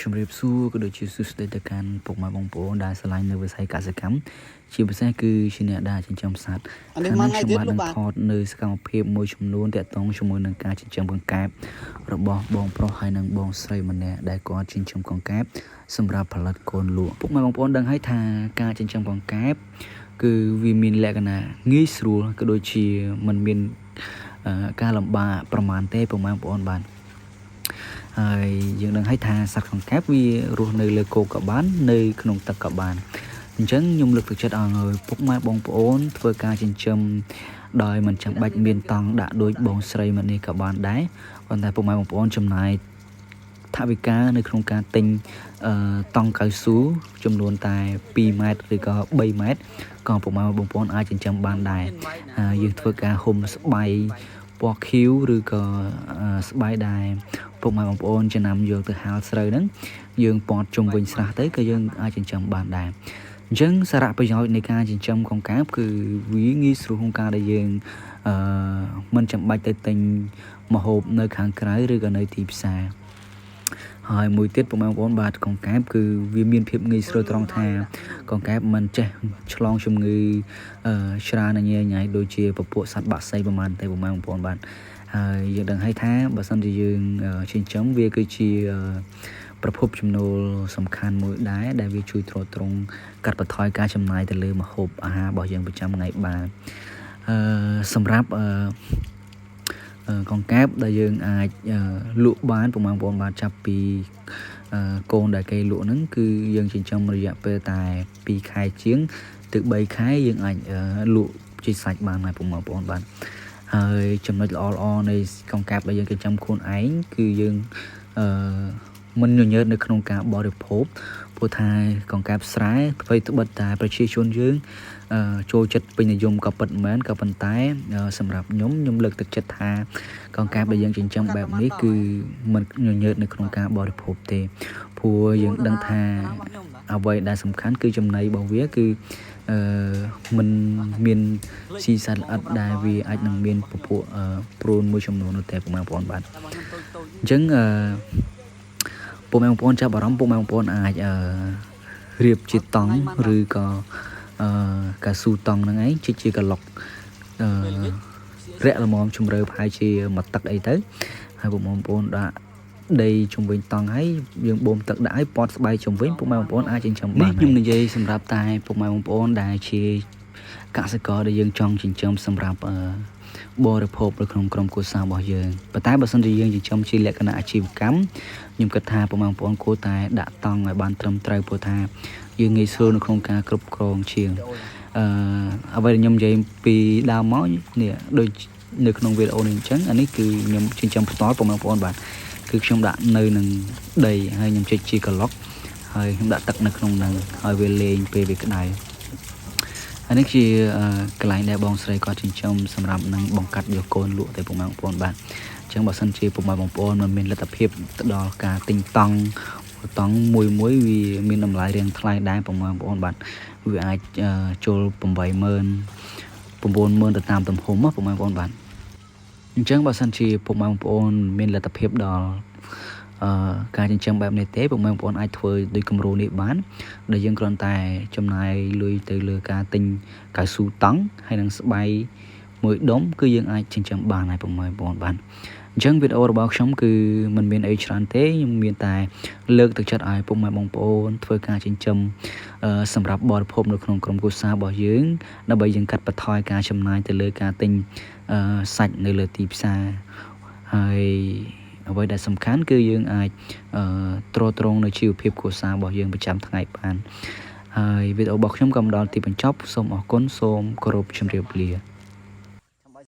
ជំរាបសួរក៏ដូចជាសួស្តីទៅកាន់ពុកម៉ែបងប្អូនដែលស្រឡាញ់នៅវិស័យកសិកម្មជាពិសេសគឺជាអ្នកដែលចិញ្ចឹមសត្វ អានេះ ខាង មួយថ្ងៃ នេះខ្ញុំបាទ ទៀតលោកបាទ នឹងថតនៅសកម្មភាពមួយចំនួនតាក់ទងជាមួយនឹងការចិញ្ចឹមកង្កែបរបស់បងប្រុសហើយនិងបងស្រីម្នាក់ដែលគាត់ចិញ្ចឹមកង្កែបសម្រាប់ផលិតកូនលក់ពុកម៉ែបងប្អូនដឹងហើយថាការចិញ្ចឹមកង្កែបគឺវាមានលក្ខណៈងាយស្រួលក៏ដូចជាមិនមានការលំបាកប្រមាណទេពុកម៉ែបងប្អូនបាទ ហើយយើងដឹងហើយថាសត្វកង្កែបវារស់នៅលើគោកក៏បាននៅក្នុងទឹកក៏បានអញ្ចឹងខ្ញុំលើកទឹកចិត្តឲ្យពុកម៉ែបងប្អូនធ្វើការចិញ្ចឹមដោយមិនចាំបាច់មានតង់ដាក់ដូចបងស្រីម្នាក់នេះក៏បានដែរប៉ុន្តែពុកម៉ែបងប្អូនចំណាយថវិកានៅក្នុងការទិញតង់កៅស៊ូចំនួនតែ2ម៉ែត្រឬក៏3ម៉ែត្រក៏ពុកម៉ែបងប្អូនអាចចិញ្ចឹមបានដែរហើយយើងធ្វើការហុំស្បៃពណ៌ខៀវឬក៏ស្បៃដែរ ពុកម៉ែបងប្អូនចំណាំយកទៅហាលស្រូវហ្នឹងយើងពត់ជុំវិញស្រះទៅក៏យើងអាចចិញ្ចឹមបានដែរអញ្ចឹងសារៈប្រយោជន៍នៃការចិញ្ចឹមកង្កែបគឺវាងាយស្រួលក្នុងការដែលយើងអឺមិនចាំបាច់ទៅទិញម្ហូបនៅខាងក្រៅឬក៏នៅទីផ្សារហើយមួយទៀតពុកម៉ែបងប្អូនបាទកង្កែបគឺវាមានភាពងាយស្រួលត្រង់ថាកង្កែបមិនចេះឆ្លងជំងឺច្រើនញ៉ៃញ៉ៃដូចជាពពួកសត្វបក្សីប្រហែលទេពុកម៉ែបងប្អូនបាទហើយយើងដឹងហើយថាបើសិនជាយើងចិញ្ចឹមវាគឺជាប្រភពចំណូលសំខាន់មួយដែរដែលវាជួយទ្រទ្រង់កាត់បន្ថយការចំណាយទៅលើម្ហូបអាហាររបស់យើងប្រចាំថ្ងៃបានសម្រាប់កង្កែបដែលយើងអាចលក់បានប្រហែលបងប្អូនបាទចាប់ពីកូនដែលគេលក់ហ្នឹងគឺយើងចិញ្ចឹមរយៈពេលតែ2ខែជាងទៅ3ខែយើងអាចលក់ជាសាច់បានហើយបងប្អូនបាទហើយចំណុចល្អល្អនៃកង្កែបដែលយើងចិញ្ចឹមខ្លួនឯងគឺយើងអឺមិនញញើតនៅក្នុងការបរិភោគព្រោះថាកង្កែបស្រែអ្វីត្បិតតែប្រជាជនយើងចូលចិត្តពេញនិយមក៏ពិតមែនក៏ប៉ុន្តែសម្រាប់ខ្ញុំខ្ញុំលើកទឹកចិត្តថាកង្កែបដែលយើងចិញ្ចឹមបែបនេះគឺមិនញញើតនៅក្នុងការបរិភោគទេព្រោះយើងដឹងថាអ្វីដែលសំខាន់គឺចំណីរបស់វាគឺអឺមិនមានស៊ីសត្វល្អិតដែលវាអាចនឹងមានពពួកព្រូនមួយចំនួននោះទេបងប្អូនបាទអញ្ចឹងអឺពុកម៉ែបងប្អូនចាប់អារម្មណ៍ពុកម៉ែបងប្អូនអាចអឺរៀបជាតង់ឬក៏កៅស៊ូតង់ហ្នឹងឯងជាជាក្លុកអឺរាក់ល្មមជំរឿប្រហែលជាមួយទឹកអីទៅហើយពុកម៉ែបងប្អូនដាក់ដីជុំវិញតង់ហើយយើងបូមទឹកដាក់ឲ្យពត់ស្បៃជុំវិញពុកម៉ែបងប្អូនអាចចិញ្ចឹមបាននេះខ្ញុំនិយាយសម្រាប់តែពុកម៉ែបងប្អូនដែលជាកសិករដែលយើងចង់ចិញ្ចឹមសម្រាប់បរិភោគនៅក្នុងក្រុមគ្រួសាររបស់យើងប៉ុន្តែបើសិនជាយើងចិញ្ចឹមជាលក្ខណៈអាជីវកម្មខ្ញុំគិតថាពុកម៉ែបងប្អូនគួរតែដាក់តង់ឲ្យបានត្រឹមត្រូវព្រោះថាយើងងាយស្រួលនៅក្នុងការគ្រប់គ្រងជាងអ្វីដែលខ្ញុំនិយាយពីដើមមកនេះដូចនៅក្នុងវីដេអូនេះអញ្ចឹងអានេះគឺខ្ញុំចិញ្ចឹមផ្ទាល់ពុកម៉ែបងប្អូនបាទគឺខ្ញុំដាក់នៅនឹងដីហើយខ្ញុំចេចជាក្លុកហើយខ្ញុំដាក់ទឹកនៅក្នុងហ្នឹងហើយវាលេងពេលវាក្តៅអានេះជាកន្លែងដែលបងស្រីគាត់ចិញ្ចឹមសម្រាប់នឹងបង្កាត់យកកូនលក់ទៅពុកម៉ែបងប្អូនបាទអញ្ចឹងបើសិនជាពុកម៉ែបងប្អូនមិនមានលទ្ធភាពទៅដល់ការទិញតង់តង់មួយមួយវាមានតម្លៃរៀងថ្លៃដែរពុកម៉ែបងប្អូនបាទវាអាចចូល80000 90000ទៅតាមទំហំណាពុកម៉ែបងប្អូនបាទអញ្ចឹងបើសិនជាពុកម៉ែបងប្អូនមានលទ្ធភាពដល់ការចិញ្ចឹមបែបនេះទេពុកម៉ែបងប្អូនអាចធ្វើដូចគំរូនេះបានដែលយើងគ្រាន់តែចំណាយលុយទៅលើការទិញកៅស៊ូតង់ហើយនិងស្បៃមួយដុំគឺយើងអាចចិញ្ចឹមបានហើយពុកម៉ែបងប្អូនបាទអញ្ចឹងវីដេអូរបស់ខ្ញុំគឺមិនមានអីច្រើនទេខ្ញុំមានតែលើកទឹកចិត្តឲ្យពុកម៉ែបងប្អូនធ្វើការចិញ្ចឹមសម្រាប់បរិភោគនៅក្នុងក្រុមគ្រួសាររបស់យើងដើម្បីយើងកាត់បន្ថយការចំណាយទៅលើការទិញសាច់នៅលើទីផ្សារហើយអ្វីដែលសំខាន់គឺយើងអាចទ្រទ្រង់នៅជីវភាពគ្រួសាររបស់យើងប្រចាំថ្ងៃបានហើយវីដេអូរបស់ខ្ញុំក៏មកដល់ទីបញ្ចប់សូមអរគុណសូមគោរពជម្រាបលា។